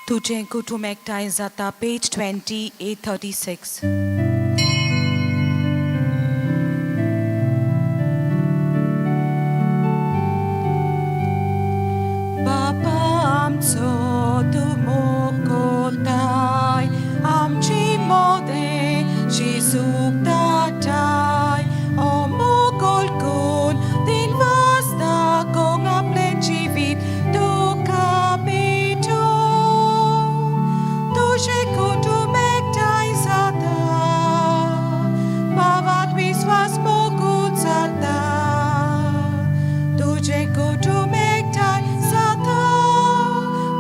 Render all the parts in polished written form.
तुजें कुटूंब एकठांय जाता, पेज 2836. बापा आमचो तूं मोग कोताय, आमची मोदें जेजूक धाडटाय. ओ मोगोल कोन दिनवास दाखोवंक आपलें जिवीत तुका भेटोवंक. तुजें कुटूंब एकठांय जाता, भावात विस्वास मोगूच चलता. तुजें कुटूंब एकठांय जाता,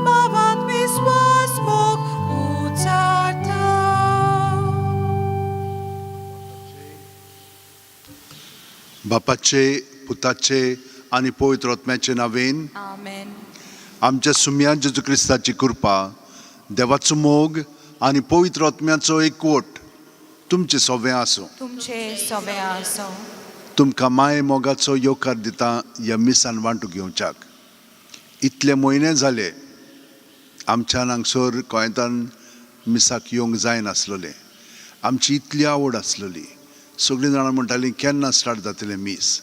भावात विस्वास मोग उचारता. बापाचे, पुताचे आनी पवित्र आत्म्याचे नावेन. आमेन. आमच्या सुम्या जेजू क्रिस्ताची कृपा, देवाचो मोग आनी पवित्र आत्म्याचो एकवट तुमचे सगळें आसूं. तुमचे सगळे आसूं. तुमकां माये मोगाचो येवकार दिता ह्या मिसान वांटू घेवच्याक. इतले म्हयने जाले आमच्यान हांगसर गोंयांतान मिसाक येवंक जायनासलेलें. आमची इतली आवड आसलेली. सगळीं जाणां म्हणटालीं, केन्ना स्टार्ट जातलें मीस?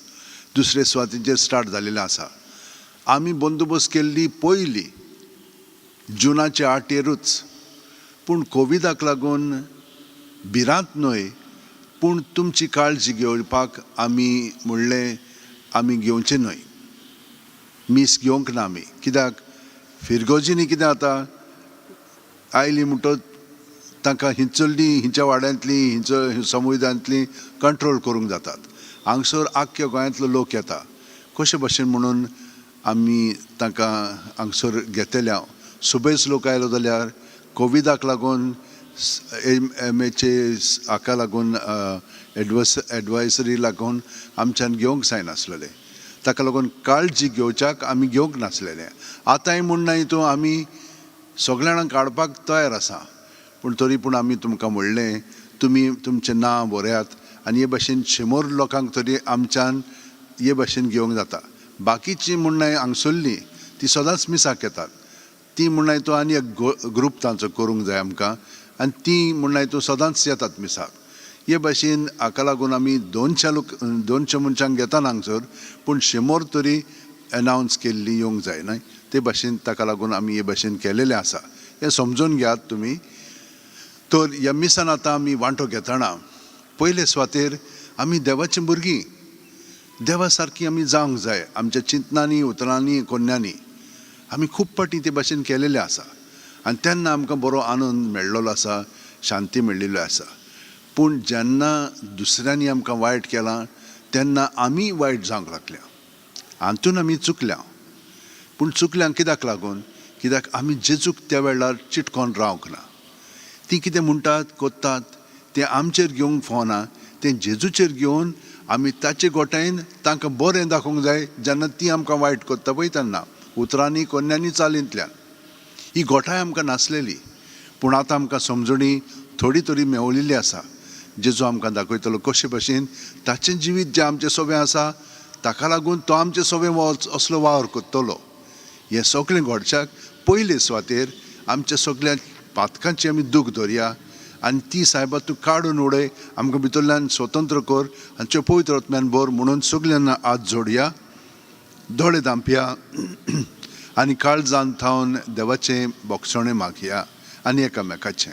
दुसरे सुवातींचेर स्टार्ट जालेलें आसा. आमी बंदोबस्त केल्ली पयली जुनाचे 8येरूच, पूण कोविडाक लागून भिरांत न्हय, पूण तुमची काळजी घेवपाक आमी म्हणलें, आमी घेवचें न्हय, मीस घेवंक ना आमी. कित्याक फिरगोजीनी कितें जाता, आयली म्हणटच तांकां हिंचल्ली हिंच्या वाड्यांतली, हिंच समुदायांतली कंट्रोल करूंक जातात. हांगसर आख्ख्या गोंयांतलो लोक येता. कशे भशेन म्हणून आमी तांकां हांगसर घेतले? हांव सुबेज लोक आयलो जाल्यार कोविडाक लागून, एम एम एचे हाका लागून, एडवायसरी लागून आमच्यान घेवंक जायनासलेलें. ताका लागून काळजी घेवच्याक आमी घेवंक नासलेलें. आतांय म्हूण ना, हितून आमी सगळ्या जाणांक काडपाक तयार आसा, पूण तरी पूण आमी तुमकां म्हणलें, तुमी तुमचें नांव बरयात आनी हे भाशेन 100 लोकांक तरी आमच्यान हे भाशेन घेवंक जाता. बाकीचीं म्हूण हांगसरलीं ती सदांच मिसाक येतात. ती म्हण तूं आनी एक ग्रूप तांचो करूंक जाय आमकां आनी ती म्हण तूं सदांच येतात मिसाक. हे भाशेन हाका लागून आमी 200 लोक, 200 मनशांक घेता हांगसर, पूण 100 तरी एनावन्स केल्ली येवंक जाय न्हय? ते भाशेन ताका लागून आमी हे भाशेन केलेलें आसा. हें समजून घेयात तुमी. तर ह्या मिसान आतां आमी वांटो घेतना पयले सुवातेर आमी देवाचीं भुरगीं, देवा सारकी आमी जावंक जाय आमच्या चिंतनांनी, उतरांनी, कोन्यांनी. आमी खूब फावटी ते भाशेन केलेलें आसा आनी तेन्ना आमकां बरो आनंद मेळ्ळलो आसा, शांती मेळिल्ली आसा. पूण जेन्ना दुसऱ्यांनी आमकां वायट केलां तेन्ना आमी वायट जावंक लागल्या. हातून आमी चुकल्या. पूण चुकल्या कित्याक लागून? कित्याक आमी जेजूक त्या वेळार चिटकोन रावंक ना. ती कितें म्हणटात कोत्तात तें आमचेर घेवंक फावना. तें जेजूचेर घेवन आमी ताचे गोठायेन तांकां बरें दाखोवंक जाय, जेन्ना ती आमकां वायट करता पळय तेन्ना, उतरांनी, कोन्यांनी, चालींतल्यान. ही गोठाय आमकां नासलेली, पूण आतां आमकां समजणी थोडी तरी मेवलेली आसा. जेजू आमकां दाखयतलो कशे भशेन ताचें जिवीत जें आमचें सोबें आसा, ताका लागून तो आमचें सोबें असलो वावर करतलो. हें सगळें घडच्याक पयले सुवातेर आमच्या सगळ्या पातकांची आमी दूख धरया आनी ती सायबा तूं काडून उडय, आमकां भितरल्यान स्वतंत्र कर आनी पवित्र आत्म्यान भर म्हणून सगल्यांना हात जोडया, दोळे धांपया आनी काळजान थावन देवाचें बोगसणें मागया आनी एकामेकाचें.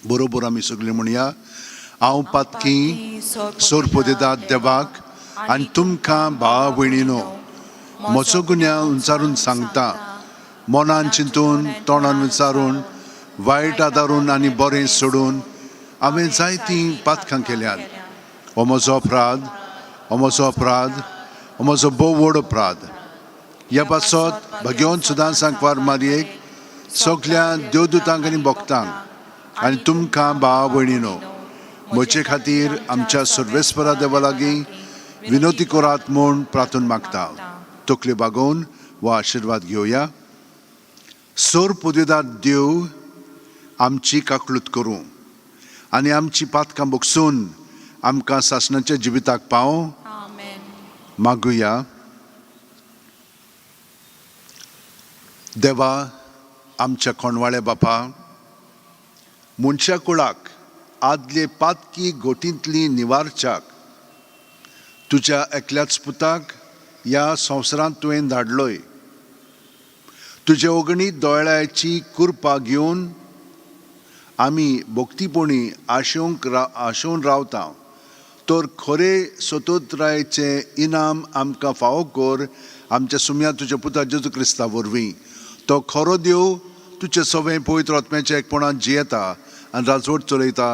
बरोबर आमी सगळीं म्हणया, हांव पातकी सोरपोदेदात देवाक आनी तुमकां भाव भयणीनो म्हजो गुन्यांव उंचारून सांगता. मनान चिंतून, तोंडान विचारून, वायट आदारून आनी बरें सोडून हांवें जायतीं पातकां केल्यात. हो म्हजो अपराध, हो म्हजो अपराध, हो म्हजो भोव व्हड अपराध. ह्या पासत भगेवन सुदां सांकवार मारयेक, सगल्या देवदूतांक आनी भक्तांक आनी तुमकां भाव भयणीनो म्हजे खातीर आमच्या सर्वेस्परा देवा लागीं विनोती करात म्हूण प्रार्थना मागता. तकल्यो बागोवन हो आशिर्वाद घेवया. सोर पुदेदार देव आमची काकळूत करूं आनी आमची पातकां बगसून आमकां सासणाच्या जिविताक पावों. आमेन. मागुया. देवा, आमच्या कोणवाळ्या बापा, मनशा कुळाक आदले पातकी गोटींतली निवारच्याक तुज्या एकल्याच पुताक ह्या संवसारांत तुवें धाडलोय. तुजे ओगणीत दोळ्याची कृपा घेवन आमी भक्तीपणी आशेवंक आशेवन रावता तर खरे सोतोत्रायेचें इनाम आमकां फावो कर आमच्या सुम्या तुज्या पुता जेजू क्रिस्ता वरवीं. तो खरो देव तुजे सवें पवित्र आत्म्याच्या एकपणान जियेता आनी राजवट चलयता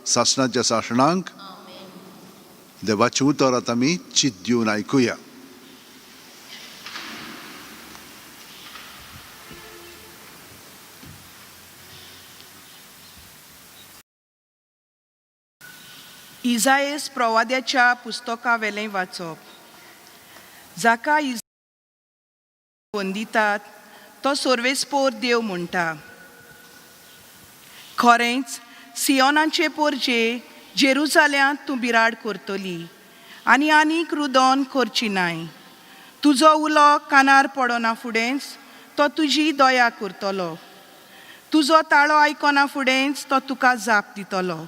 सासणाच्या सासणांक. देवाचें उतर आतां आमी चित दिवन आयकुया. इजाएस प्रवाद्याच्या पुस्तकावेलें वाचप. जाका वंदितात तो सोर्वेस्पोर देव म्हणटा. खरेंच सियोनाचे पोरजे जेरुजाल्यांत तूं बिराड करतली आनी आनीक रुदोन करची नाय. तुजो उलो कानार पडना फुडेंच तो तुजी दया करतलो. तुजो ताळो आयकना फुडेंच तो तुका जाप दितलो.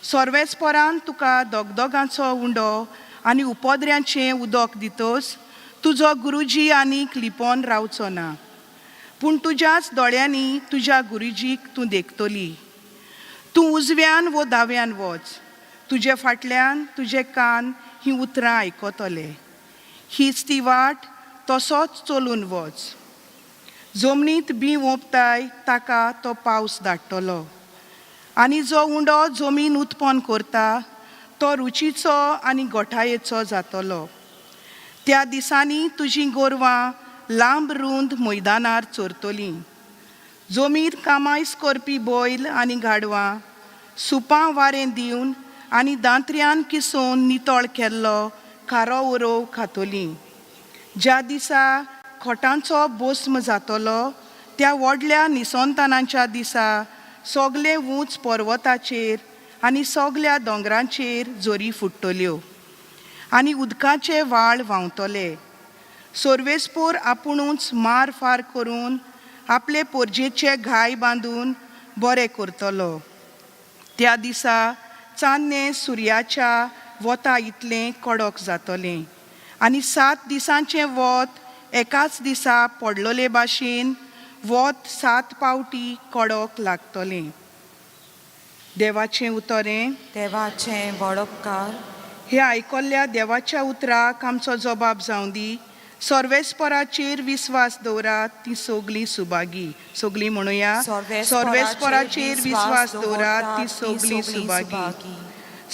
सोर्वेस्पोरान तुका दगदगांचो उंडो आनी उपद्र्यांचें उदक दितस तुजो गुरुजी आनीक लिपोन रावचो ना, पूण तुज्याच दोळ्यांनी तुज्या गुरुजीक तूं देखतली. तूं उजव्यान वो दाव्यान वच, तुजे फाटल्यान तुजे कान हीं उतरां आयकतले. हीच ती वाट, तसोच चलून वच. जमनींत बीं ओंपताय ताका तो पावस धाडटलो आनी जो उंडो जमीन उत्पन्न करता तो रुचीचो आनी गोठायेचो जातलो. त्या दिसांनी तुजीं गोरवां लांब रूंद मैदानार चरतलीं. जमीर कामायस करपी बैल आनी गाडवां सुपां वारें दिवन आनी दांत्र्यान किसोवन नितळ केल्लो खारो उरोव खातलीं. ज्या दिसा खोटांचो बोस्म जातलो त्या व्हडल्या निसंतानाच्या दिसा सगले ऊंच पर्वताचेर आनी सगल्या दोंगरांचेर जोरी फुट्टल्यो आनी उदकाचे व्हाळ व्हांवतले. सोर्वेस्पोर आपुणूच मार फार करून आपले पोरजेचे घाय बांदून बरें करतलो. त्या दिसा चान्नें सुर्याच्या वता इतलें कडक जातलें आनी 7 दिसांचें वत एकाच दिसा पडलोले भाशेन वत 7 पावटी कडक लागतलें. देवाचें उतरें. देवाचें वडपकार. हे आयकल्ल्या देवाच्या उतराक आमचो जबाब जावं दी. सर्वेस्पराचेर विस्वास दवरात ती सगलीं सुभागी. सगलीं म्हणुया, सर्वेस्पराचेर विस्वास दवरात ती सगलीं सुभागी.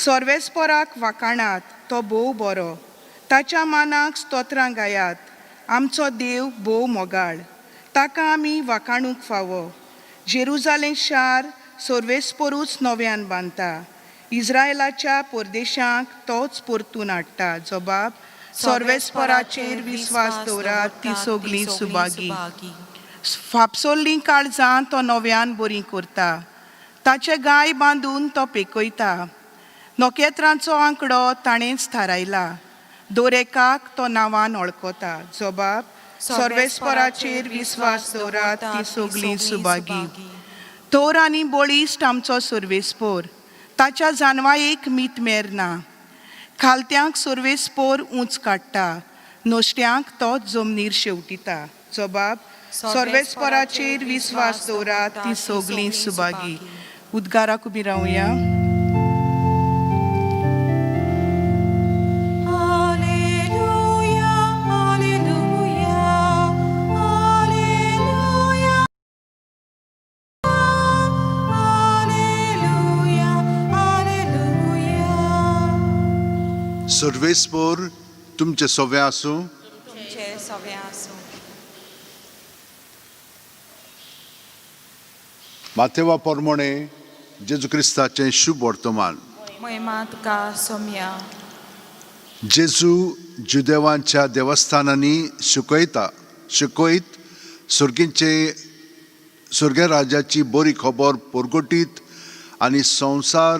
सर्वेस्पराक वाखाणात, तो भोव बरो. ताच्या मानाक स्तोत्रां गायात. आमचो देव भोव मोगाळ, ताका आमी वाखाणूंक फावो. जेरुजालें शार सर्वेस्परूच नव्यान बांदता. इस्रायलाच्या परदेशांक तोच परतून हाडटा. जबाब, सर्वेस्पराचेर विस्वास दवरात ती सगलीं सुभागी. फापसोल्लीं काळजां तो नव्यान बरीं करता. ताचे गाय बांदून तो पेकयता. नखेत्रांचो आंकडो ताणेंच थारायला. दरेकाक तो नांवान वळखता. जबाब, सर्वेस्पराचेर विस्वास दवरात ती सगलीं सुभागी. थोर आनी बळिश्ट आमचो सर्वेस्पोर, ताच्या जानवायेक मीत मेर ना. खालत्यांक सर्वेस्पोर ऊंच काडटा, नश्ट्यांक तोच जमनीर शेवटिता. जबाब, सर्वेस्पराचेर विस्वास दवरात ती सगलीं सुभागी. उद्गाराक उबी रावया. Alleluia, alleluia, alleluia, alleluia, alleluia. सर्वेस्पोर तुमचें सवें आसूं. तुमचें सवें आसूं. माथेवा पोरमोणे जेजू क्रिस्ताचें शुभ वर्तमान. महिमा तुका सोम्या. जेजू जुदेवांच्या देवस्थानांनी शिकयता शिकयत सुर्गींचे सुर्गे राजाची बरी खबर परगटीत आनी संवसार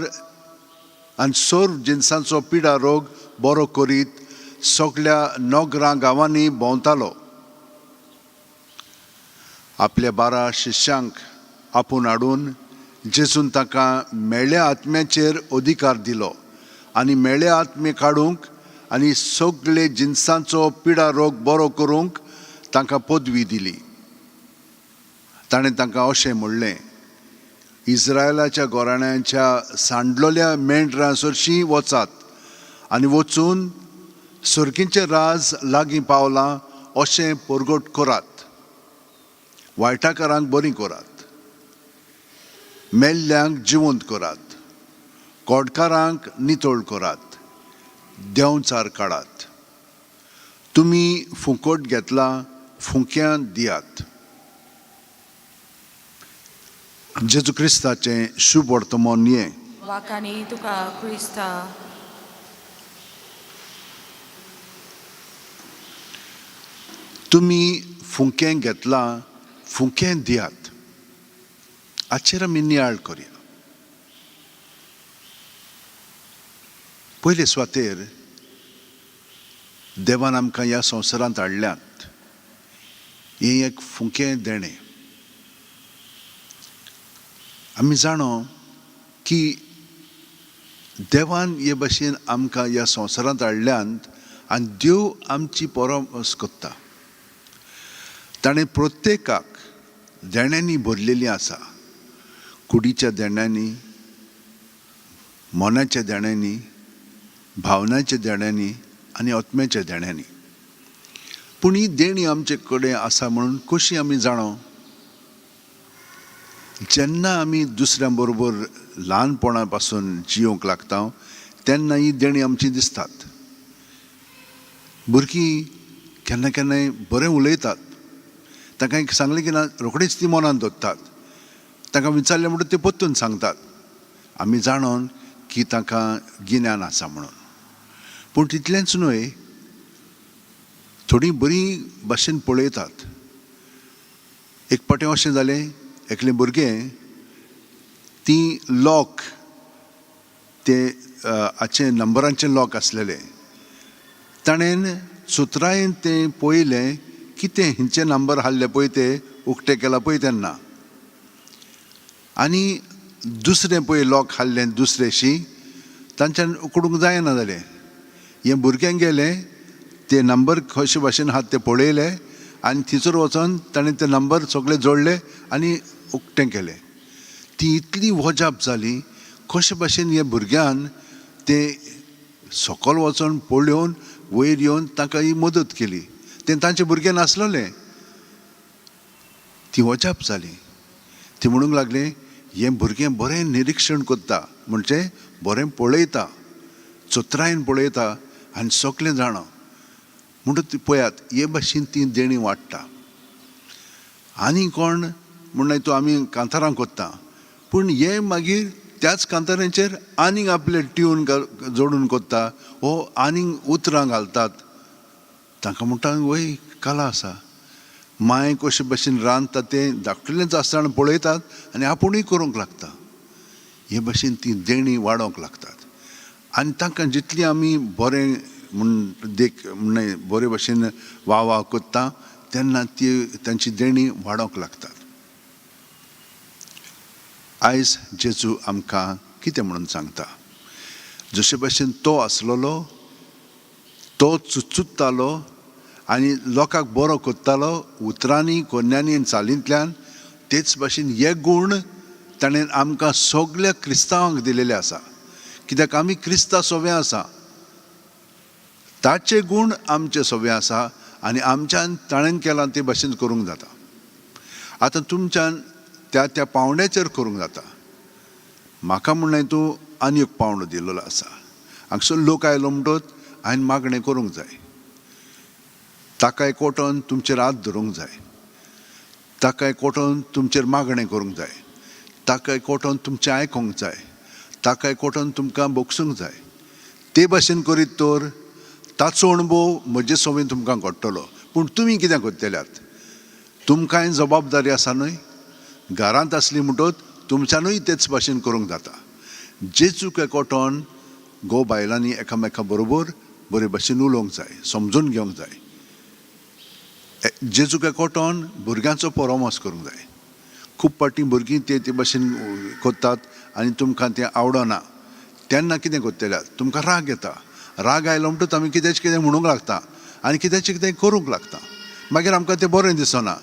आनी सर्व जिनसांचो पिडा रोग बरो करीत सगल्या नगरां गांवांनी भोंवतालो. आपल्या 12 शिष्यांक आपोवन हाडून जेजून तांकां मेळ्या आत्म्याचेर अधिकार दिलो आनी मेळ्या आत्मे काडूंक आनी सगळे जिनसांचो पिडा रोग बरो करूंक तांकां पदवी दिली. ताणें तांकां अशें म्हणलें, इस्रायलाच्या गोराण्यांच्या सांडलोल्या मेंढरां सरशीं वचात आनी वचून सर्गीचें राज लागीं पावलां अशें परगट करात. वायटाकारांक बरीं करात, मेल्ल्यांक जिवंत करात, कोडकारांक नितळ करात, देंवचार काडात. तुमी फुकट घेतला, फुंक्यां दियात. जेजू क्रिस्ताचें शुभ वर्तमान हें. वाखाणी तुका क्रिस्ता. तुमी फुंकें घेतलां, फुंकें दियात. हाचेर आमी नियाळ करया. पयले सुवातेर देवान आमकां ह्या संवसारांत हाडल्यात, हें एक फुंकें देणें. आमी जाणो की देवान हे भशेन आमकां ह्या संवसारांत हाडल्यात आनी देव आमची परामर्स करता. ताणें प्रत्येकाक देण्यांनी भरलेली आसा, कुडीच्या देण्यांनी, मनाच्या देण्यांनी, भावनाच्या देण्यांनी आनी आत्म्याच्या देण्यांनी. पूण ही देणी आमचे कडेन आसा म्हणून कशी आमी जाणो? जेन्ना आमी दुसऱ्यां बरोबर ल्हानपणा पासून जियोंक लागता तेन्ना ही देणी आमची दिसतात. भुरगीं केन्ना केन्नाय बरें उलयतात, तांकां एक सांगलें की ना रोखडीच ती मनान दवरतात. तांकां विचारलें म्हणटकच ते परतून सांगतात. आमी जाणोन की तांकां गिन्यान आसा म्हणून. पूण तितलेंच न्हय, थोडीं बरीं भाशेन पळयतात. एक फावटी अशें जालें, एकलें भुरगें ती लॉक ते हाचें नंबरांचें लॉक आसलेलें, ताणें सुत्रायेन तें पळयलें कितें हेंचे नंबर हाडले पळय ते उक्तें केलां पळय तेन्ना, आनी दुसरें पळय लॉक हाडलें दुसरेशी तांच्यान उकडूंक जायना जालें. हें भुरगें गेलें ते नंबर कशे भाशेन आहात ते पळयले आनी थंयसर वचोन ताणें ते नंबर सगळे जोडले आनी उक्तें केलें. ती इतली वजाप जाली कशे भाशेन हे भुरग्यान ते सकयल वचोन पळोवन वयर येवन तांकां ही मदत केली. तें तांचें भुरगें नासलेलें. ती वजाप जाली. ती म्हणूंक लागली हें भुरगें बरें निरिक्षण करता, म्हणजे बरें पळयता, चतुरायेन पळयता आनी सगळें जाणा. म्हणटकच पळयात हे भाशेन ती देणी वाडटा. आनी कोण म्हण तूं आमी कांतारां करता, पूण हे मागीर त्याच कांतारांचेर आनीक आपले ट्यून जोडून करता वो आनीक उतरां घालतात. तांकां म्हणटा वय कला आसा. मांय कशे भशेन रांदता तें धाकटुलेंच आसतना पळयतात आनी आपुणूय करूंक लागता. हे भशेन ती देणी वाडोवंक लागतात. आनी तांकां जितली आमी बरें म्हण देख म्हण बरे भशेन वा वा करता तेन्ना ती तांची देणी वाडोवंक लागतात. आयज जेजू आमकां कितें म्हणून सांगता, जशे भशेन तो आसलेलो, तो चुचुत्तालो आनी लोकांक बरो करतालो उतरांनी, कोन्यांनी आनी चालींतल्यान, तेच भाशेन हे गूण ताणें आमकां सगल्या क्रिस्तांवांक दिलेले आसा. कित्याक आमी क्रिस्ता सोवे आसा, ताचे गूण आमचे सोवे आसा आनी आमच्यान ताणें केलां ते भाशेन करूंक जाता. आतां तुमच्यान त्या त्या पावंड्याचेर करूंक जाता. म्हाका म्हणलें तूं आनी एक पावंडो दिलेलो आसा. हांगसर लोक आयलो म्हणटच हांवें मागणें करूंक जाय, ताका एकवटोन तुमचेर हात धरूंक जाय, ताका एकवटोन तुमचेर मागणें करूंक जाय, ताका एकवटोन तुमचें आयकूंक जाय, ताका एकवटोन तुमकां भोगसूंक जाय. ते भाशेन करीत तर ताचो अणभव म्हजे सवें तुमकां घडटलो. पूण तुमी कितें करतल्यात, तुमकांय जबाबदारी आसा न्हय. घरांत आसली म्हणटच तुमच्यानूय तेच भाशेन करूंक जाता. जेजूक एकवटोन घोव बायलांनी एकामेका बरोबर बरे भाशेन उलोवंक जाय, समजून घेवंक जाय. जेजूक एकवटोन भुरग्यांचो परामर्श करूंक जाय. खूब फावटी भुरगीं ते ते भाशेन करतात आनी तुमकां तें आवडना. तेन्ना कितें करतले, तुमकां राग येता. राग आयलो म्हणटकच आमी कित्याचें कितें म्हणूंक लागता आनी कित्याचें कितें करूंक लागता. मागीर आमकां तें बरें दिसना.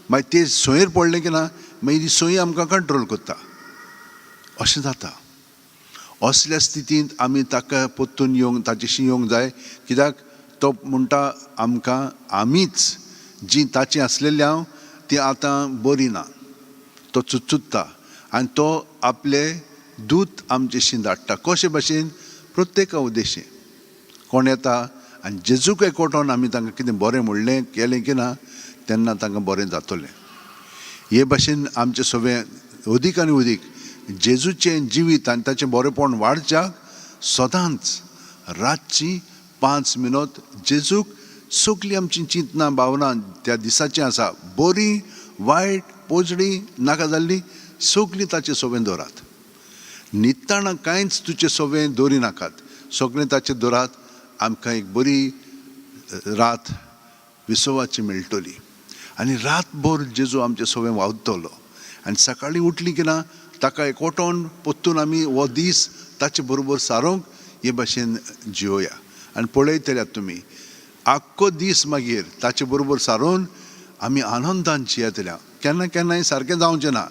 मागीर ते सोयेर पडलें की ना मागीर ती सोयी आमकां कंट्रोल करता, अशें जाता. असल्या स्थितींत आमी ताका परतून येवंक, ताचेशी येवंक जाय. कित्याक तो म्हणटा आमकां आमीच जी ताची आसलेली हांव ती आतां बरी ना. तो चुचुत्ता आनी तो आपले दूत आमचेशी धाडटा. कशे भाशेन प्रत्येका उद्देशी कोण येता आनी जेजूक एकवटोन आमी तांकां कितें बरें म्हणलें केलें की ना तेन्ना तांकां बरें जातलें. हे भाशेन आमचें सगळें अदीक आनी अदीक जेजूचें जिवीत आनी ताचें बरेंपण वाडच्याक सदांच रातची 5 मिनट जेजूक सगळीं आमची चिंतना भावना त्या दिसाचीं आसा, बरी वायट पोजडी नाका जाल्ली सगळीं ताचे सोबें दवरात. न्हिदतना कांयच तुजे सोबें दवरी नाकात, सगळें ताचें दवरात. आमकां एक बरी रात विसवाची मेळटली आनी रातभर जेजू आमचे सोबें वावतलो. आनी सकाळीं उठली की ना ताका एकवटोन परतून आमी हो दीस ताचे बरोबर सारोवंक हे भाशेन जियोया. आनी पळयतल्यात तुमी आख्खो दीस मागीर ताचे बरोबर सारोवन आमी आनंदान जियेतल्या. केन्ना केन्नाय सारकें जावचें ना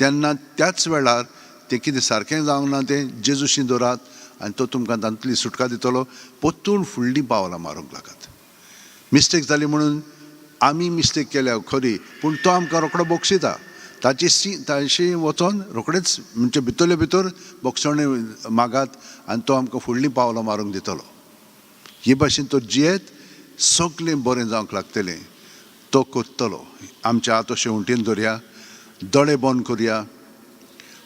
तेन्ना त्याच वेळार तें कितें सारकें जावंक ना तें जेजूशी दवरात आनी तो तुमकां तातूंतली सुटका दितलो. परतून फुडलीं पावलां मारूंक लागात. मिस्टेक जाली म्हणून आमी मिस्टेक केल्या खरी, पूण तो आमकां रोकडो बक्षिता. ताची ताशी वचोन रोखडेच म्हणजे भितरले भितर बक्षणे मागात आनी तो आमकां फुडलीं पावलां मारूंक दितलो. हे भाशेन तो जियेत सगळें बरें जावंक लागतलें. तो करतलो. आमच्या हात अशें उंटेन धरया, दोळे बंद करया.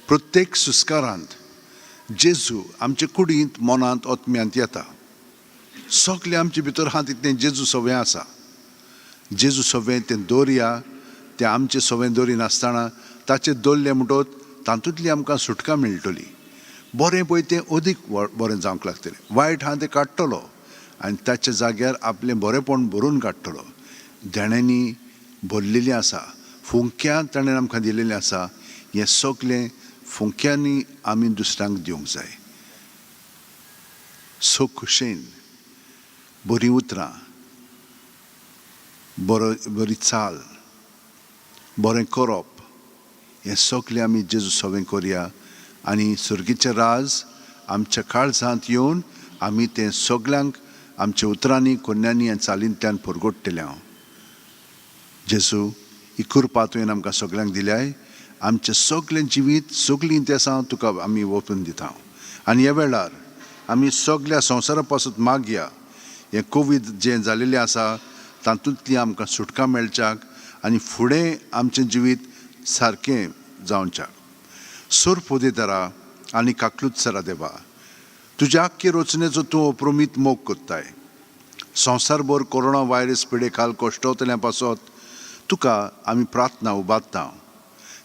प्रत्येक सुस्कारांत जेजू आमचे कुडींत, मनांत, आत्म्यांत येता. सगळें आमचे भितर आहा तितलें जेजू सवें आसा. जेजू सवें तें दवरया. तें आमचें सवें दवरिनासतना ताचें दवरलें म्हणटकच तातूंतली आमकां सुटका मेळटली. बरें पळय तें अदीक बरें जावंक लागतलें. वायट आहा तें काडटलो आनी ताच्या जाग्यार आपलें बरेंपण भरून काडटलो. देण्यांनी भरलेलीं आसा, फुंक्यां ताणें आमकां दिलेलें आसा. हें सगळें फुंक्यांनी आमी दुसऱ्यांक दिवंक जाय. सो खुशेन बरीं उतरां, बरो बरी चाल, बरें करप, हें सगळें आमी जेजू सवें करया आनी सर्गीचें राज आमच्या काळजांत येवन आमी तें सगल्यांक आमच्या उतरांनी, कोन्यांनी आनी चालींतल्यान परगट्टले हांव. जेजू, ही कृपा तुवें आमकां सगल्यांक दिल्याय. आमचें सगळें जिवीत, सगळीं इतिहासां तुका आमी ओंपून दिता. आनी ह्या वेळार आमी सगल्या संवसारा पासून मागया, हें कोवीड जें जालेलें आसा तातूंतली आमकां सुटका मेळच्याक आनी फुडें आमचें जिवीत सारकें जावच्याक. सोर पोदेदारा आनी काकलूत सरा देवा, तुज्या आख्खे रचनेचो तूं अप्रमीत मोग करताय. संवसारभर कोरोना व्हायरस पिडे खाल कश्टवतल्या पासत तुका आमी प्रार्थना उबारता.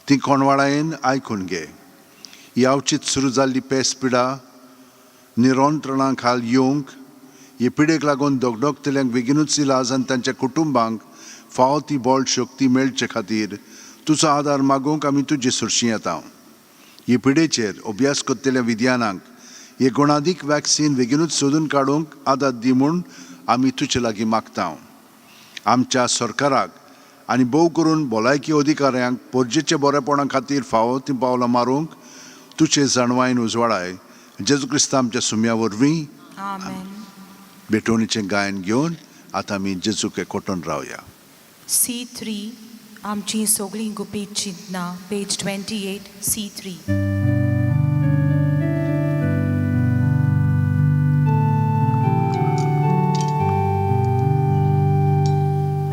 ती कोणवाळायेन आयकून घे. ही आवचीत सुरू जाल्ली पेस पिडा निरंत्रणा खाल येवंक, हे पिडेक लागून दगदगतल्यांक बेगिनूच इलाज आनी तांच्या कुटुंबांक फावो ती बळ शक्ती मेळचे खातीर तुजो आदार मागूंक आमी तुजे सरशी येता. हे पिडेचेर अभ्यास करतल्या विज्ञानांक हे गुणादीक वॅक्सीन बेगिनूच सोदून काडूंक आदार दी म्हूण आमी तुजे लागीं मागता. आमच्या सरकाराक आनी भोव करून भलायकी अधिकाऱ्यांक पोरजेच्या बरेपणा खातीर फावो ती पावलां मारूंक तुजे जाणवायन उजवाडाय. जेजू क्रिस्तांव आमच्या सुम्या वरवीं. आमेन. भेटवणीचें गायन घेवन आतां आमी जेजूक एकवटून रावया. C3, आमची सगळीं गुपीत चिंतना, पेज 28, C3.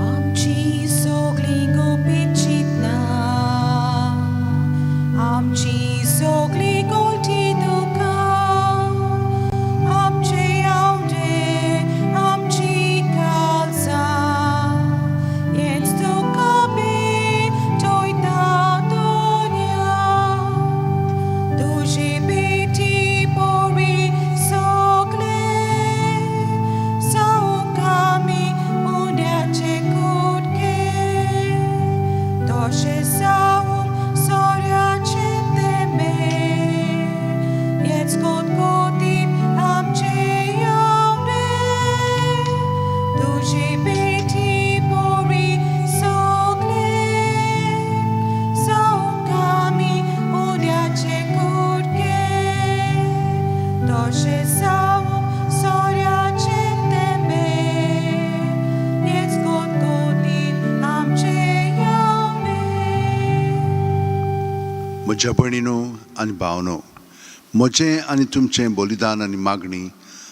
आमची सगळीं गुपीत चिंतना, आमची सगळीं गोलटी दुखां, आमचे आवडे, आमची काळजां, हेंच तुका भेटयता दोनया. तशें जावं सोऱ्याचे तेंबे हेच गोतगोतीन आमचे येवणे तुजी बेटी बोरी सगळे जावंक आमी उद्याचे कुडके तशें जावं सोऱ्याचे तेंबे हेच गोतगोतीन आमचे येवणे. म्हज्या भयणीनो आनी भावनो, म्हजें आनी तुमचें बलिदान आनी मागणी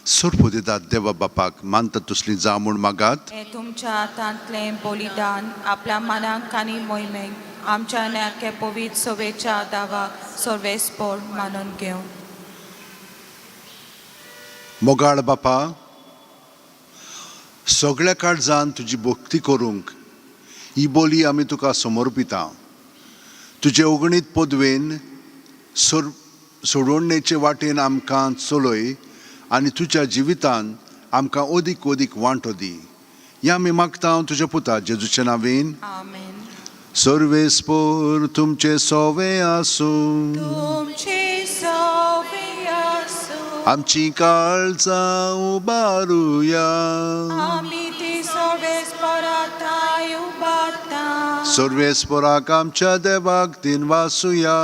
सरपुदेतात देवा बापाक मानता तसली जावं म्हूण मागात. हे तुमच्या हातांतलें बलिदान आपल्या मनाक आनी मोहिमेक आमच्या नाके पवित्र सवेच्या दावाक सर्वेस्पोर मानून घेवं. मोगाळ बापा, सगळ्या काळजान तुजी भक्ती करूंक ही बोली आमी तुका समर्पिता. तुजे अगणीत पदवेन सोर सोडवणेचे वाटेन आमकां चलय आनी तुज्या जिवितान आमकां अदीक अदीक वांटो दी. ह्या आमी मागता तुज्या पुता जेजूच्या नांवेन. आमेन. सर्वेस्पोर तुमचे सोवे आसूं. तुमची सवे आसूं. आमची काळजां उबारुया. आमी ती सर्वेस्पोराताय उबारता. सर्वेस्पोराक आमच्या देवाक दिनवासुया.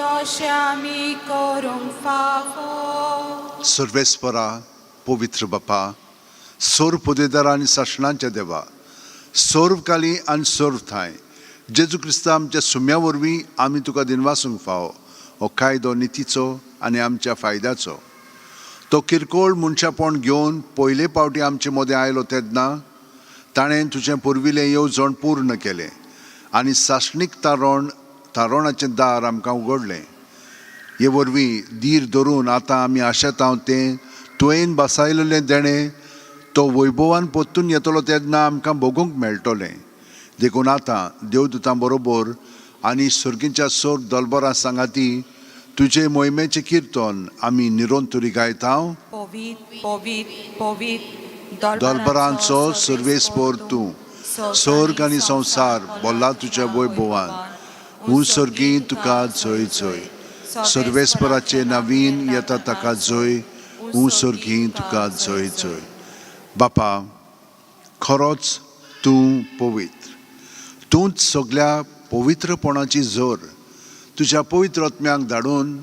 अशें आमी करूंक फावो. सर्वेस्परा, पवित्र बापा, सर्व पदेदार आनी सासणांच्या देवा, सर्व काली आनी सर्व थांय जेजू क्रिस्ता आमच्या सुम्या वरवीं आमी तुका दिनवासूंक फावो. हो कायदो नितीचो आनी आमच्या फायद्याचो. तो किरकोळ मनशापण घेवन पयले पावटी आमचे मदें आयलो तेन्ना ताणें तुजें पुर्विल्लें येवजण पूर्ण केलें आनी सासणीक तारण तारणाचें दार आमकां उगडलें. हे वरवीं धीर धरून आतां आमी आशेतांव तें तुवें बसायलेलें देणें तो वैभवान परतून येतलो तेन्ना आमकां भोगूंक मेळटलें. देखून आतां देवदूतां बरोबर आनी सर्गीच्या सोर दलबरां सांगाती तुजे मोहिमेचें कीर्तन आमी निरंतरी गायता. पवीत पवीत पवीत दलबरांचो सर्वेस्पोर तूं, स्वर्ग आनी संवसार भरला तुज्या वैभवान. हूं सर्गी तुका जय जय. सर्वेस्पराचे नवीन येता ताका जय. हूं सर्गी तुका जय जय. बापा, खरोच तूं पवित्र, तूंच सगल्या पवित्रपणाची जोर. तुज्या पवित्र आत्म्याक धाडून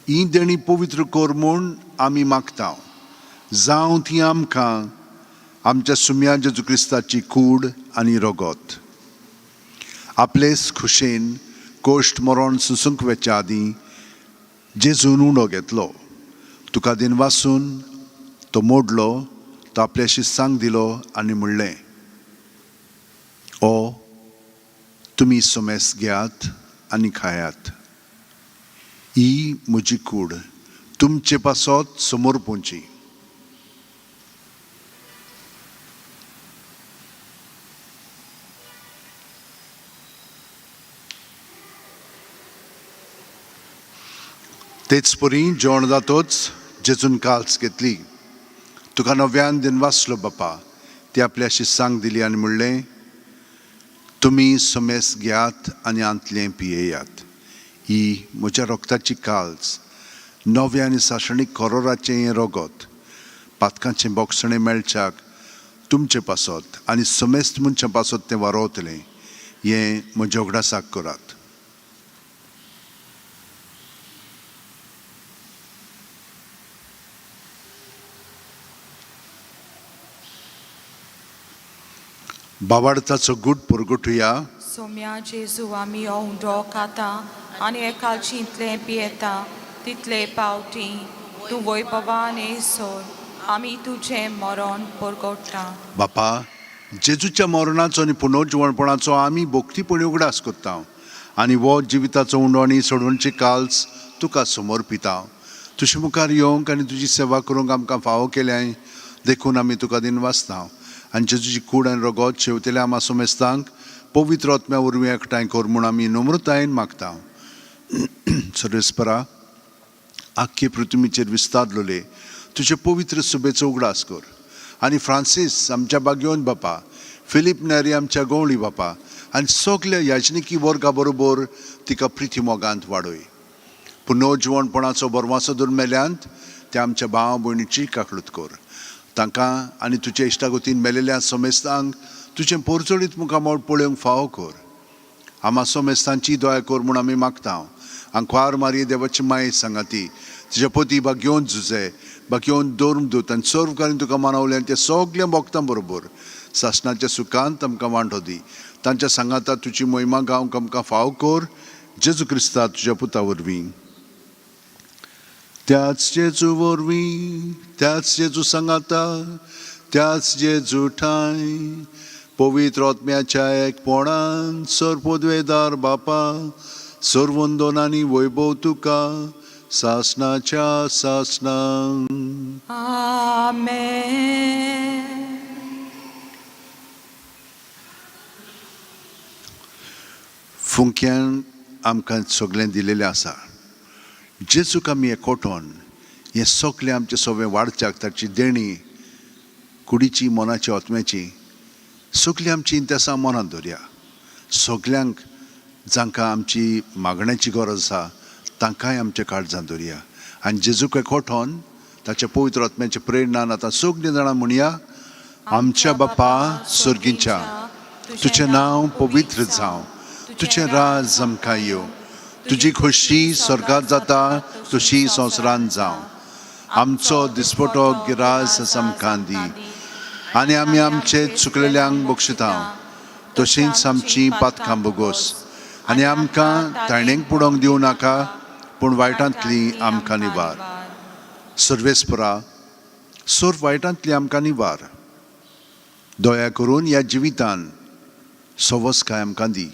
ही देणी पवित्र कर म्हूण आमी मागता. जावं ती आमकां आमच्या सुम्या जेजू क्रिस्ताची कूड आनी रगत. आपलेच खुशेन कोश्ट मरण सुसूंक वेच्या आदीं जेजून उंडो घेतलो, तुका दिनवासून तो मोडलो, तो आपल्या शिस्सांक दिलो आनी म्हणलें, ओ तुमी सोमेस घेयात आनी खायात. ही म्हजी कूड तुमचे पासत समोर पोवची. तेच परी जेवण जातोच जेजून काल्स घेतली, तुका नव्यान दिनवासलो बापा, ती आपल्या शिस्सांक दिली आनी म्हणलें, तुमी समेस घेयात आनी आंतलें पियेयात. ही म्हज्या रोगताची काल्स, नव्या आनी सासणीक करोराचें हें रगत पातकांचें बोगसणें मेळच्याक तुमचे पासत आनी समेस्त मनशां पासत तें वारोवतलें. हें म्हज्या उगडासाक करात. बाबार्थाचो गूट परगटुया. सोम्या जेजू, आमी हो उंडो खाता आनी एकालचींतलें पियेता तितले पावटी तूं वैभवान येयसर आमी तुजें मरण परगट्टा. बापा, जेजूच्या मरणाचो आनी पुनर्जिवणपणाचो आमी भक्तीपणी उगडास करता आनी हो जिविताचो उंडो आनी सोडवणची काल्स तुका समर्पिता. तुजे मुखार येवंक आनी तुजी सेवा करूंक आमकां फावो केल्याय देखून आमी तुका दिनवासता. आनी जेजूची कूड आनी रगत शेवतेल्या आमा सोमेस्तांक पवित्र आत्म्या वरवीं एकठांय कर म्हूण आमी नम्रतायेन मागता. सर्वेस्परा, आख्खे पृथ्वीचेर विस्तारलेले तुजे पवित्र सुबेचो उगडास कर आनी फ्रांसीस आमच्या बागेवन बापा, फिलीप नेरी आमच्या गवळी बापा आनी सगल्या याजनिकी वर्गा बरोबर तिका प्रिती मोगांत वाडय. पुनर्जिवणपणाचो बरवासो धरून मेल्यांत त्या आमच्या भाव भयणीची काकळूत कर. तांकां आनी तुज्या इश्टागतीन मेलेल्या समेस्तांक तुजें पोरचोळीत मुखामळ पळोवंक फावो कर. आमा समेस्तांची दया कर म्हूण आमी मागता. आंकवार मारये देवाची माये सांगाती तुज्या पती भाग्योवन झुजे भाग्योवन धर्मदूत आनी सर्वकारीन तुका मानवलें आनी ते सगल्या भक्तां बरोबर सासणाच्या सुखांत आमकां वांटो दी. तांच्या सांगाता तुजी मोहिमा गावंक आमकां फाव कर जेजू क्रिस्ता तुज्या पुता वरवीं. त्याच जेजू वरवीं, त्याच जेजू सांगाता, त्याच जेजू ठांय पवित्र आत्म्याच्या एकपणान सर्वपदवेदार बापा सर्वंदन आनी वैभव तुका सासणाच्या सासणां. आमेन. फुंक्यान आमकां सगळें दिलेलें आसा. जेजूक आमी एकवटोन हें सगळें आमचें सगळें वाडच्याक ताची देणी कुडीची मनाची आत्म्याची सगळीं आमची इंतेसां मनांत दवरया. सगल्यांक जांकां आमची मागण्याची गरज आसा तांकांय आमच्या काळजांत दवरया आनी जेजूक एकवटोन ताच्या पवित्र आत्म्याच्या प्रेरणान आतां सगळीं जाणां म्हणया. आमच्या बापा सर्गीच्या, तुजें नांव पवित्र जावं, तुजें राज आमकां येवं, तुजी खोशी स्वर्गात जाता तशी संवसारांत जावं. आमचो दिसपटो गिरास आमकां दी आनी आमी आमचे चुकलेल्यांक बक्षिता तशींच आमची पातकां बोगोस आनी आमकां ताणेंक पुडोवंक दिवं नाका पूण वायटांतली आमकां निवार. सर्वेस्परा, सर्व वायटांतली आमकां निवार. दया करून ह्या जिवितान सवसकाय आमकां दी.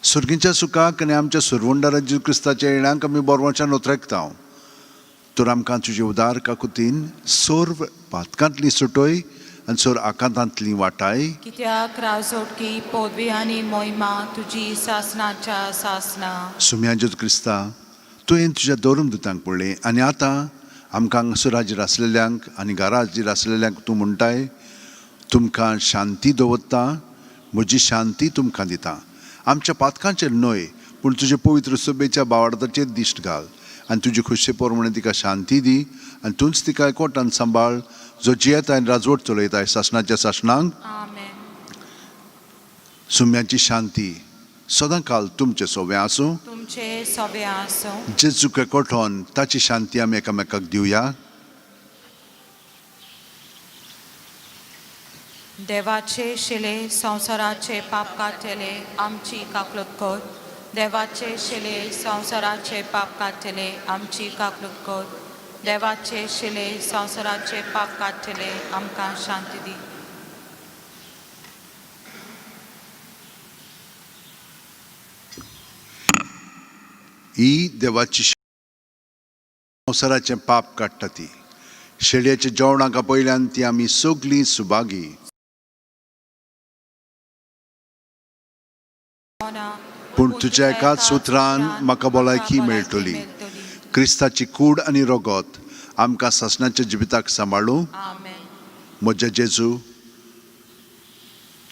सर्गीच्या सुखाक आनी आमच्या सुरवंडारा जेजू क्रिस्ताच्या येणाक आमी बोरवाच्यान उतरेकता. तर आमकां तुजे उदार काकुतीन सर्व पातकांतली सुटय आनी सर्व आकांतांतली वाटाय. कित्याक राजोटकी पदवी आनी मोहिमा तुजी सासणाच्या सासना. सुम्या जेजू क्रिस्ता, तुवें तुज्या धर्म दुतांक पळयलें आनी आतां आमकां हांगसर हाजीर आसलेल्यांक आनी घरा हाजीर आसलेल्यांक तूं म्हणटाय, तुमकां शांती दवरता, म्हजी शांती तुमकां दिता. आमच्या पातकांचेर न्हय पूण तुजे पवित्र सभेच्या बावार्थाचेर दिश्ट घाल आनी तुजी खुशे प्रमाणे तिका शांती दी आनी तूंच तिका एकवटान सांबाळ जो जियेता आनी राजवट चलयताय सासणाच्या सासणांक. आमेन. सुम्याची शांती सदां काल तुमचें सोवें आसूं. तुमचे सवे आसूं. जेजूक एकवटोन ताची शांती आमी एकामेकाक दिवया. देवाचे शिले संवसाराचे पाप काडटले आमची काकलूत कर. देवाचे शिले संवसाराचे पाप काडटले आमची काकलूत कर. देवाचे शिले संवसाराचे पाप काडटले आमकां शांती दी. ही देवाची संवसाराचें पाप काडटा ती शेळयेच्या जेवणाक आपयल्यान ती आमी सगलीं सुभागी. पूण तुज्या एकाच उतरान म्हाका भलायकी मेळटली. क्रिस्ताची कूड आनी रगत आमकां सासणाच्या जिविताक सांबाळूं. आमेन. म्हज्या जेजू,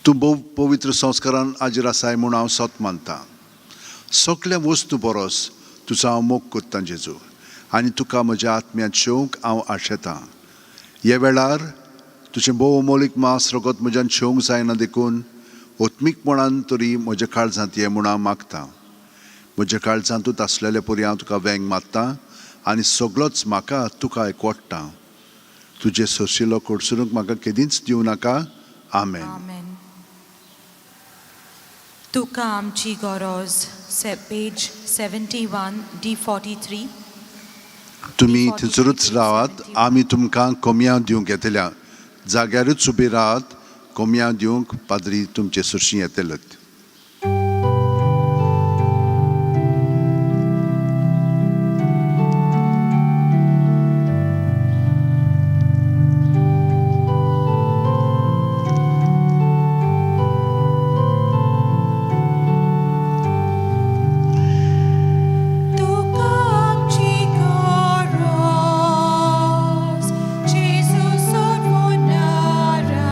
तूं भोव पवित्र संस्कारान हाजीर आसाय म्हूण हांव सत मानतां. सगल्या वस्तू परस तुजो हांव मोग करतां जेजू आनी तुका म्हज्या आत्म्यांत शेवंक हांव आशेतां. ह्या वेळार तुजें भोव अमोलीक मांस रगत म्हज्यान शेवंक जायना देखून आत्मीकपणान तरी म्हज्या काळजांत ये म्हूण हांव मागतां. म्हज्या काळजांतूच आसलेले परी हांव तुका वेंग मारतां आनी सगलोच म्हाका तुका एकवटता. तुजें सोशिलो कडसरूंक म्हाका केदींच दिवं नाका. आमेन. आमेन. तुका आमची गरज, पेज 71 D 43. तुमी थंयसरूच रावात, आमी तुमकां कोमयां दिवंक येतल्या. जाग्यारूच उबी रावात, कोमयां दिवंक पाद्री तुमचे सुरशी येतलेत. तुका आमची गरज जेजू सोडवणारा.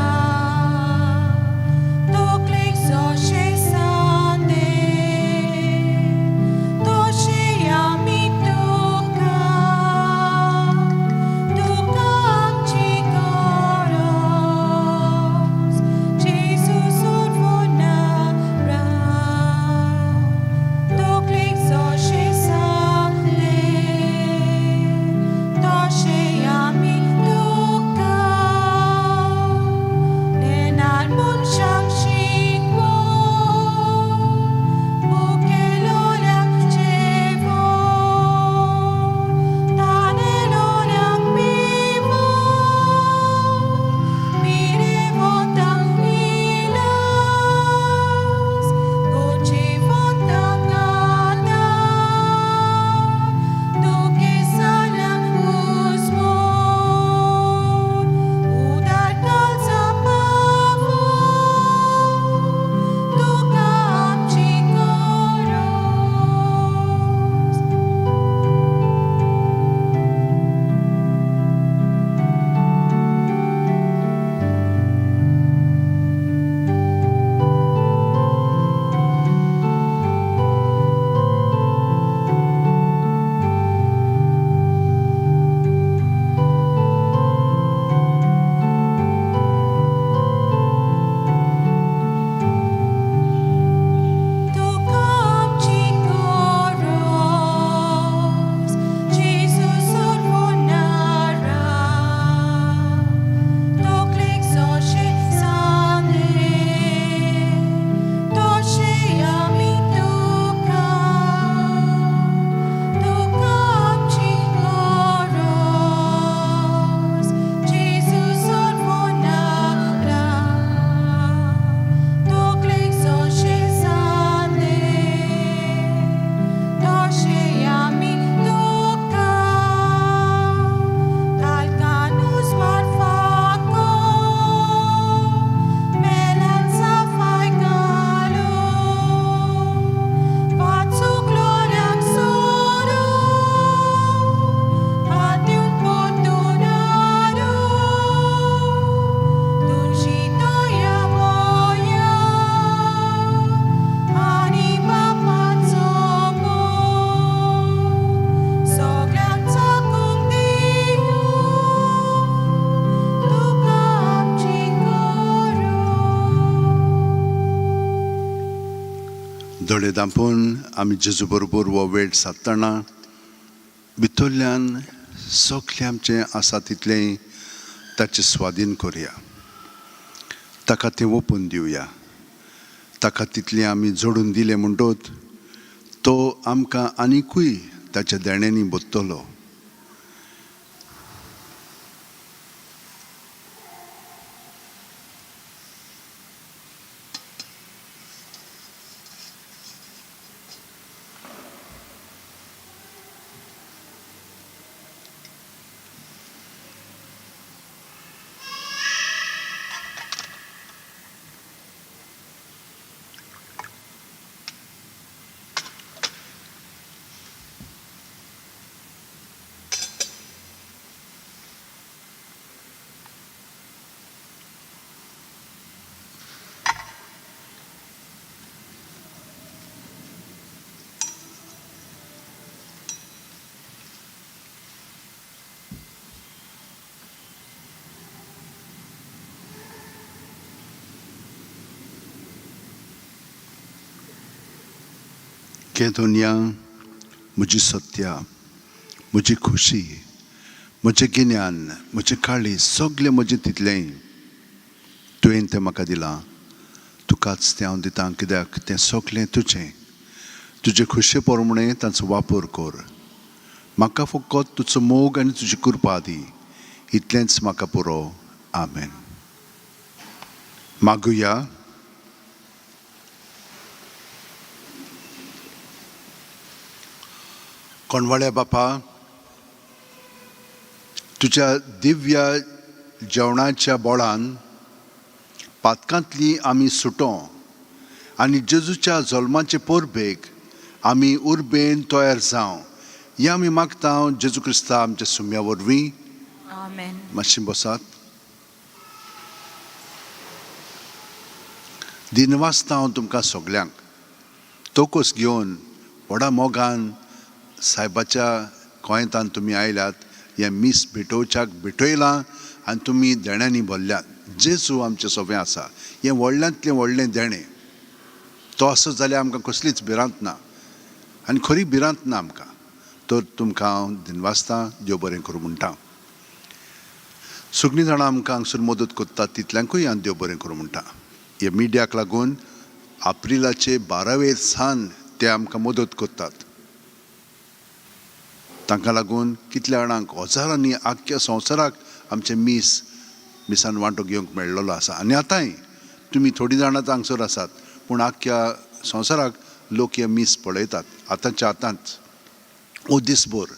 दोळे दांपून आमी जेजू बरोबर हो वेळ सादतना भितरल्यान सगळें आमचें आसा तितलें ताचे स्वाधीन करुया, ताका तें ओपून दिवया. ताका तितलें आमी जोडून दिलें म्हणटोच तो आमकां आनिकूय ताच्या देण्यांनी बदतलो. के दुनिया म्हजी सत्या, म्हजी खुशी, म्हजें गिन्यान, म्हजें काळीज, सगळें म्हजें तितलेंय तुवें तें म्हाका दिलां. तुकाच तें हांव दितां, कित्याक तें सगळें तुजें. तुजे खुशे प्रमाणें तांचो वापर कर. म्हाका फकत तुजो मोग आनी तुजी कृपा दी, इतलेंच म्हाका पुरो. आमेन. मागुया. कोणवाळ्या बापा, तुज्या दिव्य जेवणाच्या बोळान पातकांतली आमी सुटो आनी जेजूच्या जल्माचे परबेक आमी उर्बेन तयार जावं हें आमी मागता जेजू क्रिस्ता आमच्या सुम्या वरवीं. आमेन. मातशें बसात. दिनवासता हांव तुमकां सगल्यांक तोकोस घेवन व्हडा मोगान सायबाच्या गोंयतान तुमी आयल्यात. हें मीस भेटोवच्याक भेटयलां आनी तुमी देण्यांनी भरल्यात. जेजू आमचें सोंपें आसा, हें व्हडल्यांतलें व्हडलें देणें. तो आसत जाल्यार आमकां कसलीच भिरांत ना आनी खरी भिरांत ना आमकां. तर तुमकां हांव दिनवासता, देव बरें करूं म्हणटा. सगळीं जाणां आमकां हांगसर मदत करतात तितल्यांकूय हांव देव बरें करूं म्हणटा. हे मिडियाक लागून एप्रिलाचे 12 सान ते आमकां मदत करतात. तांकां लागून कितल्या जाणांक हजारांनी आख्ख्या संवसाराक आमचें मीस मिसान वांटो घेवंक मेळ्ळलो आसा. आनी आतांय तुमी थोडीं जाणां हांगसर आसात, पूण आख्ख्या संवसाराक लोक हें मीस पळयतात आतांच्या आतांच ओ दीसभर.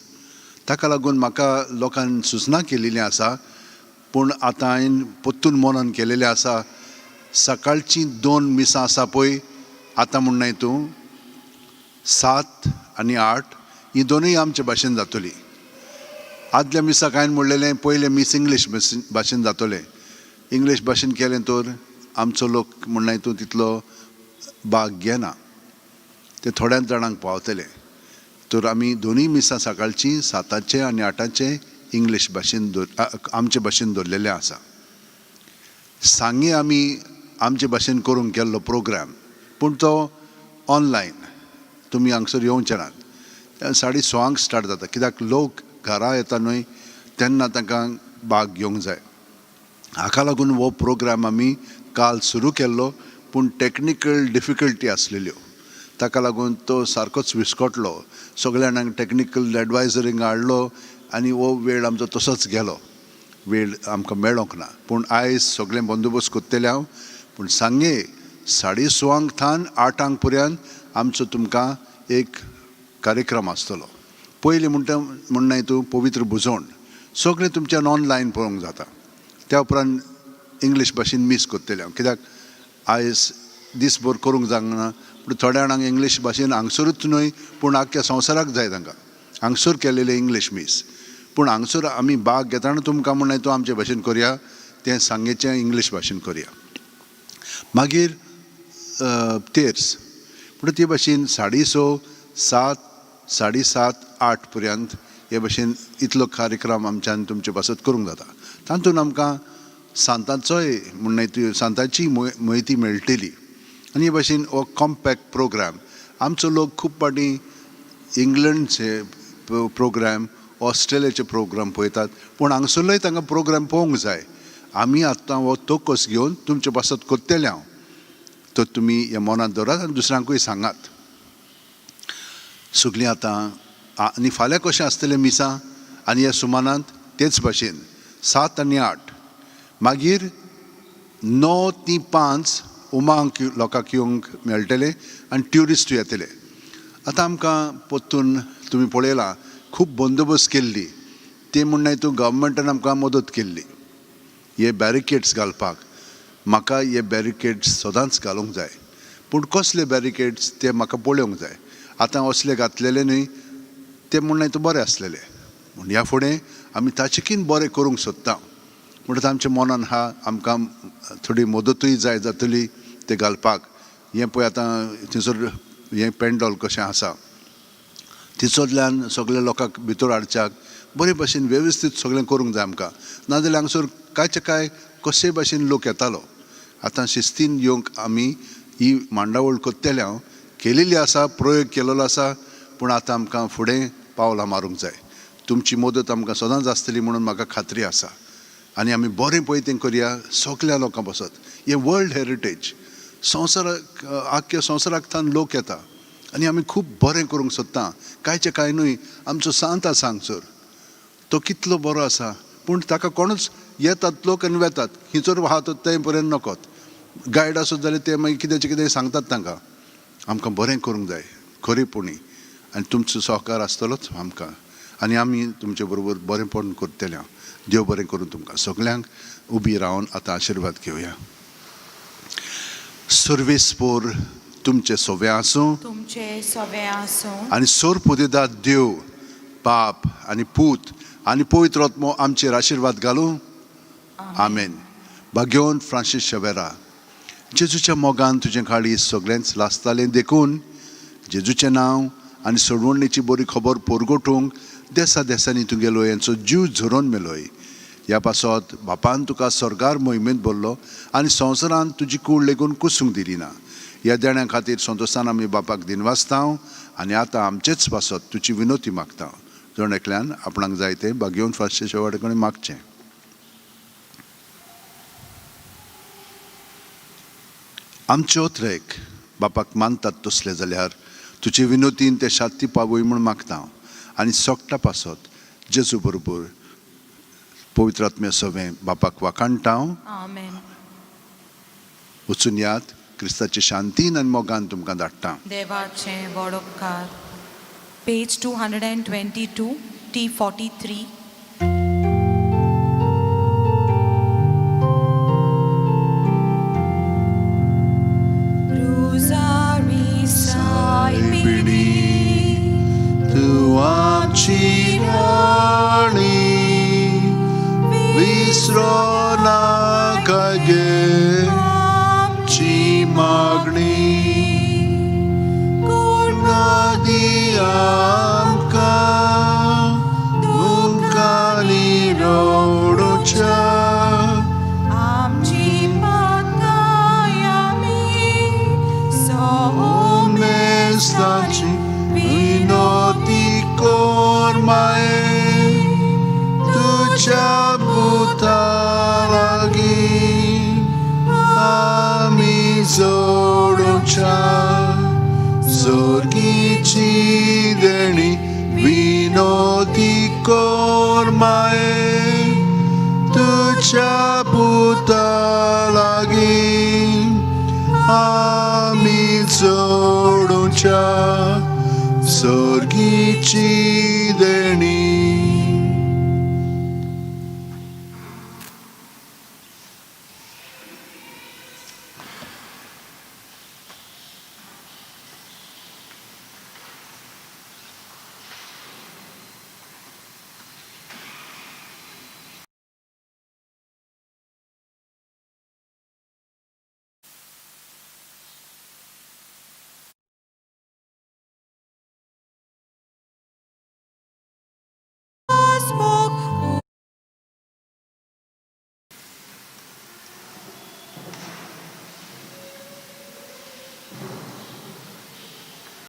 ताका लागून म्हाका लोकान सुचना केलेली आसा, पूण आतां हांवें परतून मनन केलेलें आसा. सकाळचीं 2 मिसां आसा पळय, आतां म्हणनाय तूं, 7 आनी 8 ही दोनूय आमचे भाशेन जातली. आदल्या मिसाक हांवें म्हणलेलें पयलें मीस इंग्लीश भाशेन जातलें. इंग्लीश भाशेन केलें तर आमचो लोक म्हणनाय तूं तितलो भाग घेना, ते थोड्याच जाणांक पावतले. तर आमी दोनूय मिसां सकाळचीं 7 आनी 8 इंग्लीश भाशेन आमचे भाशेन दवरलेलें आसा. सांगे आमी आमचे भाशेन करूंक केल्लो प्रोग्राम, पूण तो ऑनलायन तुमी हांगसर येवचे नात. 6:30 स्टार्ट जाता, कित्याक लोक घरा येता न्हय तेन्ना तांकां भाग घेवंक जाय. हाका लागून हो प्रोग्राम आमी काल सुरू केल्लो, पूण टॅक्निकल डिफिकल्टी आसलेल्यो, ताका लागून तो सारकोच विस्कटलो. सगळ्या जाणांक टॅक्निकल एडवायजरींग हाडलो आनी हो वेळ आमचो तसोच गेलो, वेळ आमकां मेळोंक ना. पूण आयज सगळें बंदोबस्त करतलें हांव. पूण सांगे 6:30 थावन 8 पर्यंत आमचो तुमकां एक कार्यक्रम आसतलो. पयलीं म्हणटा म्हणनाय तूं पवित्र भुजवण सगळें तुमच्यान ऑनलायन पळोवंक जाता. त्या उपरांत इंग्लीश भाशेन मीस करतलें हांव, कित्याक आयज दीसभर करूंक जायना. पूण थोड्या जाणांक इंग्लीश भाशेन हांगसरूच न्हय पूण आख्ख्या संवसाराक जाय तांकां हांगसर केलेलें इंग्लीश मीस. पूण हांगसर आमी भाग घेतना तुमकां म्हणलें तूं आमचे भाशेन करया, तें सांगेचें इंग्लीश भाशेन करया. मागीर तेर्स पूण ते भाशेन 6:30, 7, 7:30, 8 पर्यंत हे भाशेन इतलो कार्यक्रम आमच्यान तुमचे पासत करूंक जाता. तातूंत आमकां सांतांचोय म्हणणें ती सांतांची म्हायती मेळटली. आनी हे भाशेन हो कॉम्पॅक्ट प्रोग्राम आमचो लोक खूब फावटी इंग्लंडचे प्रोग्राम, ऑस्ट्रेलियाचे प्रोग्राम पळयतात, पूण हांगसरलोय तांकां प्रोग्राम पळोवंक जाय. आमी आतां हो तोकस घेवन तुमचे पासत करतले हांव, तर तुमी हें मनांत दवरात आनी दुसऱ्यांकूय सांगात. सगलीं आतां आनी फाल्यां कशें आसतलें मिसां आनी ह्या सुमानांत तेच भाशेन 7 आनी 8, मागीर 9 ते 5 उमांक लोकांक येवंक मेळटलें आनी ट्युरिस्ट येतले. आतां आमकां परतून तुमी पळयलां खूब बंदोबस्त केल्ली, ती म्हण तूं गव्हर्मेंटान आमकां मदत केल्ली हे बॅरिकेड्स घालपाक. म्हाका हे बॅरिकेड्स सदांच घालूंक जाय, पूण कसले बॅरिकेड्स ते म्हाका पळोवंक जाय. आतां असले घातलेले न्हय ते म्हण तूं बरें आसलेले, पूण ह्या फुडें आमी ताचेकीन बरें करूंक सोदता. म्हणटच आमच्या मनान आहा आमकां थोडी मदतूय जाय जातली ते घालपाक. हें पळय आतां थंयसर हें पेंडॉल कशें आसा, थंयसरल्यान सगल्या लोकांक भितर हाडच्याक बरे भाशेन वेवस्थीत सगळें करूंक जाय आमकां, नाजाल्यार हांगसर कांयचे कांय कशे भाशेन लोक येतालो. आतां शिस्तीन येवंक आमी ही मांडावळ करतले. हांव केलेली आसा, प्रयोग केलेलो आसा, पूण आतां आमकां फुडें पावलां मारूंक जाय. तुमची मदत आमकां सदांच आसतली म्हणून म्हाका खात्री आसा. आनी आमी बरें पळय तें करया सगल्या लोकां पासत. हें वर्ल्ड हेरिटेज, संवसाराक आख्ख्या संवसाराक लोक येता आनी आमी खूब बरें करूंक सोदता. कांयचें कांय न्हय, आमचो सांत आसा हांगसर, तो कितलो बरो आसा, पूण ताका कोणूच येतात लोक आनी वेतात. हिचोर आहा तो ते पर्यंत नकोत, गायड आसत जाल्यार ते मागीर कित्याचें कितें सांगतात तांकां. आमकां बरें करूंक जाय खरेपणी, आनी तुमचो सहकार आसतलोच आमकां, आनी आमी तुमचे बरोबर बरेंपण करतले. हांव देव बरें करूं तुमकां सगल्यांक. उबी रावन आतां आशिर्वाद घेवया. सर्वेस्पोर तुमचे सोवे आसूं, तुमचे सवे आसूं, आनी सोरपुदेदाद देव बाप आनी पूत आनी पवित्र आत्मो आमचेर आशिर्वाद घालूं. आमेन. भाग्यवंत फ्रांसीस शेवेरा, जेजूच्या मोगान तुजें काळीज सगळेंच लासतालें, देखून जेजूचें नांव आनी सोडवणेची बरी खबर पोरगोटूंक देसा देसांनी तुगेलो यांचो जीव झरोवन मेलोय. ह्या पासत बापान तुका स्वर्गार मोहिमेंत भरलो आनी संवसारांत तुजी कूड लेगून कुसूंक दिली ना. ह्या देण्या खातीर संतोशान आमी बापाक दिनवासता आनी आतां आमचेच पासत तुजी विनोती मागता. जण एकल्यान आपणाक जाय तें भाग्यवंत फ्रांसीस शेवाडे कडेन मागचें. आमच्यो त्रेक बापाक मानतात तसले जाल्यार तुजे विनोतीन ते शांती पावय म्हूण मागता आनी सोगटा पासत जेजू बरोबर पवित्र आत्म्या सवें बापाक वाखाणटा. आमेन. वचून यात, क्रिस्ताचे शांतीन आनी मोगान तुमकां धाडटा. देवाचें व्हड उपकार. Page 222, T 43. Rosary सायबिणी, तूं आमची राणी, विसरो नाका गे आमची मागणी, दी आमकां दुकांनी रडोवच्या, आमची पाताय आमी उमेस्ताची विनोती कोर माये, तुज्या पुता लागीं आमी जोडोवच्या सोर्गीची देणी विनोती कोर माये, तुज्या पुता लागीं आमी जोडोवच्या सोर्गीची देणी.